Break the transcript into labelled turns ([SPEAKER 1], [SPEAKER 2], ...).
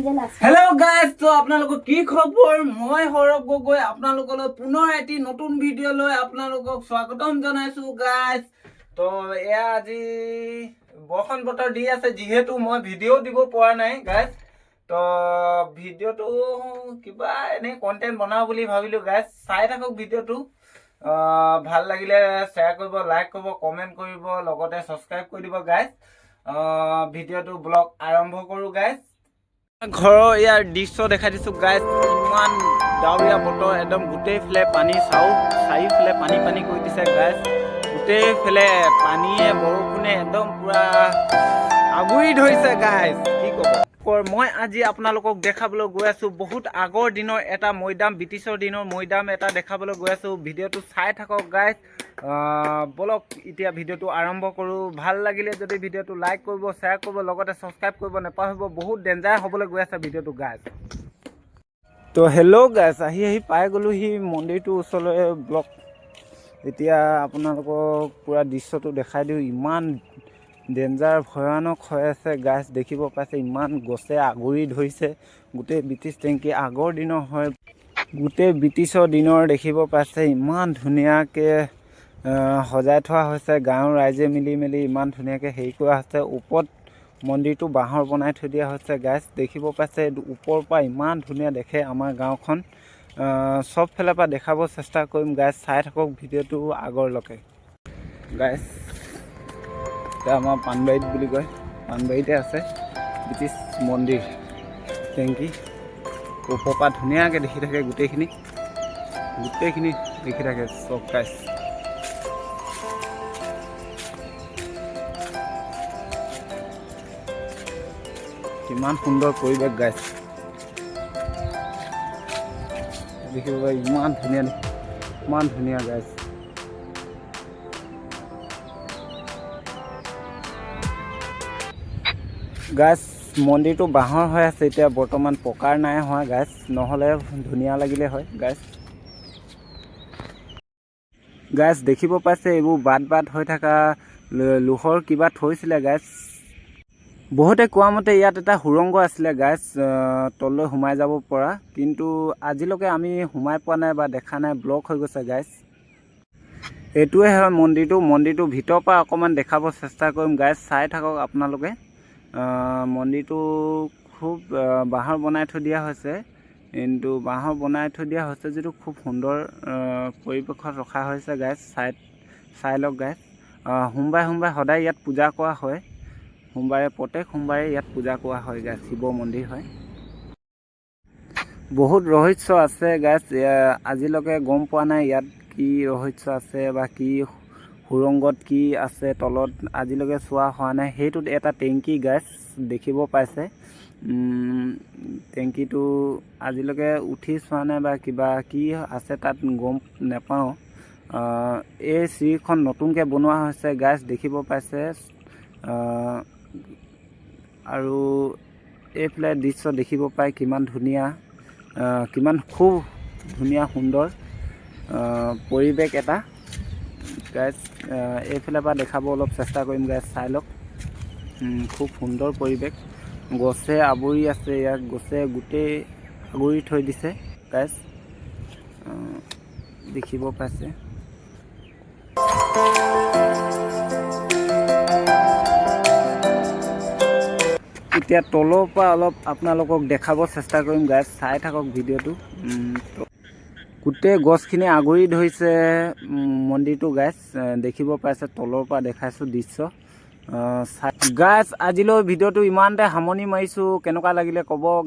[SPEAKER 1] Hello' guys, তো আপোনালোকৰ কি খবৰ? মই সৌৰভ গগৈ, আপোনালোকলৈ পুনৰ এটি নতুন ভিডিঅ' লৈ আপোনালোকক স্বাগতম জনাইছো গাইজ। তো এয়া আজি বৰষুণ বতৰ দি আছে, যিহেতু মই ভিডিঅ' দিব পৰা নাই গাইজ। তো ভিডিঅ'টো কিবা এনেই কণ্টেণ্ট বনাওঁ বুলি ভাবিলোঁ গাইজ। চাই থাকক ভিডিঅ'টো, ভাল লাগিলে শ্বেয়াৰ কৰিব, লাইক কৰিব, কমেণ্ট কৰিব, লগতে ছাবস্ক্ৰাইব কৰি দিব গাইজ। ভিডিঅ'টো ব্লগ আৰম্ভ কৰোঁ গাইজ। ঘৰৰ ইয়াৰ দৃশ্য দেখাই দিছোঁ গাইজ। ইমান ডাৱৰীয়া বতৰ, একদম গোটেইফালে পানী। চাওক, চাৰিওফালে পানী পানী কৰি দিছে গাইজ। গোটেইফালে পানীয়ে বৰষুণে একদম পূৰা আগুৰি ধৰিছে গাইজ, কি ক'ব। মই আজি আপোনালোকক দেখাবলৈ গৈ আছোঁ বহুত আগৰ দিনৰ এটা মৈদাম, ব্ৰিটিছৰ দিনৰ মৈদাম এটা দেখাবলৈ গৈ আছোঁ। ভিডিঅ'টো চাই থাকক গাইজ। ব'লক, এতিয়া ভিডিঅ'টো আৰম্ভ কৰোঁ। ভাল লাগিলে যদি ভিডিঅ'টো লাইক কৰিব, শ্বেয়াৰ কৰিব, লগতে ছাবস্ক্ৰাইব কৰিব নাপাহৰিব। বহুত ডেঞ্জাৰ হ'বলৈ গৈ আছে ভিডিঅ'টো গাইজ। তো হেল্ল' গাইজ, আহি আহি পাই গ'লোহি মন্দিৰটোৰ ওচৰলৈ। ব'লক, এতিয়া আপোনালোকক পূৰা দৃশ্যটো দেখাই দিওঁ। ইমান ডেঞ্জাৰ, ভয়ানক হৈ আছে গাছ, দেখিব পাইছে। ইমান গছে আগুৰি ধৰিছে গোটেই। ব্ৰিটিছ টেংকি আগৰ দিনৰ হয়, গোটেই ব্ৰিটিছৰ দিনৰ, দেখিব পাইছে। ইমান ধুনীয়াকৈ সজাই থোৱা হৈছে। গাঁৱৰ ৰাইজে মিলি মেলি ইমান ধুনীয়াকৈ হেৰি কৰা হৈছে। ওপৰত মন্দিৰটো বাঁহৰ বনাই থৈ দিয়া হৈছে গাইজ, দেখিব পাইছে। ওপৰৰ পৰা ইমান ধুনীয়া দেখে আমাৰ গাঁওখন। চব ফালৰ পৰা দেখাব চেষ্টা কৰিম গাইজ। চাই থাকক ভিডিঅ'টো আগৰলৈকে গাইজ। এতিয়া আমাৰ পাণবাৰীত বুলি কয়, পাণবাৰীতে আছে ব্ৰিটিছ মন্দিৰ টেংকি। ওপৰৰ পৰা ধুনীয়াকৈ দেখি থাকে গোটেইখিনি, গোটেইখিনি দেখি থাকে চব গাইজ। কিমান সুন্দৰ পৰিৱেশ গাইজ, দেখিব পাৰি। ইমান ধুনীয়া, ইমান ধুনীয়া গাইজ। গাইজ, মন্দিৰটো বাঁহৰ হৈ আছে এতিয়া বৰ্তমান, পকাৰ নাই হোৱা গাইজ, নহ'লে ধুনীয়া লাগিলে হয় গাইজ। গাইজ, দেখিব পাইছে, এইবোৰ বাট বাট হৈ থকা লোহৰ কিবা থৈছিলে গাইজ। বহুতে কোৱা মতে ইয়াত এটা সুৰংগ আছিলে গাইজ, তললৈ সোমাই যাব পৰা। কিন্তু আজিলৈকে আমি সোমাই পোৱা নাই বা দেখা নাই, ব্লক হৈ গৈছে গাইজ। এইটোৱে হয় মন্দিৰটো। মন্দিৰটোৰ ভিতৰৰ পৰা অকণমান দেখাব চেষ্টা কৰিম গাইজ, চাই থাকক আপোনালোকে। মন্দিৰটো খুব বাঁহৰ বনাই থৈ দিয়া হৈছে। কিন্তু বাঁহৰ বনাই থৈ দিয়া হৈছে যদিও খুব সুন্দৰ পৰিৱেশত ৰখা হৈছে গাইজ। চাই চাই লওক গাইজ। সোমবাৰে সোমবাৰে সদায় ইয়াত পূজা কৰা হয়। সোমবাৰে, প্ৰত্যেক সোমবাৰে ইয়াত পূজা কৰা হয় গাইজ। শিৱ মন্দিৰ হয়। বহুত ৰহস্য আছে গাইজ, আজিলৈকে গম পোৱা নাই ইয়াত কি ৰহস্য আছে বা কি সুৰংগত কি আছে তলত, আজিলৈকে চোৱা হোৱা নাই। সেইটোত এটা টেংকি গাইজ, দেখিব পাইছে। টেংকিটো আজিলৈকে উঠি চোৱা নাই বা কিবা কি আছে তাত গম নেপাওঁ। এই চিৰিখন নতুনকৈ বনোৱা হৈছে গাইজ, দেখিব পাইছে। আৰু এইফালে দৃশ্য দেখিব পায়, কিমান ধুনীয়া, কিমান খুব ধুনীয়া সুন্দৰ পৰিৱেশ এটা গাইজ। এইফালৰ পৰা দেখাব অলপ চেষ্টা কৰিম গাইজ, চাই লওক। খুব সুন্দৰ পৰিৱেশ, গছে আৱৰি আছে ইয়াক, গছে গোটেই আগুৰি থৈ দিছে গাইজ, দেখিব পাইছে। এতিয়া তলৰ পৰা অলপ আপোনালোকক দেখাব চেষ্টা কৰিম গাইজ, চাই থাকক ভিডিঅ'টো। গোটেই গছখিনি আগুৰি ধৰিছে মন্দিৰটো গাইজ, দেখিব পাইছে। তলৰ পৰা দেখাইছোঁ দৃশ্য গাইজ। আজিলৈ ভিডিঅ'টো ইমানতে সামৰণি মাৰিছোঁ। কেনেকুৱা লাগিলে ক'ব।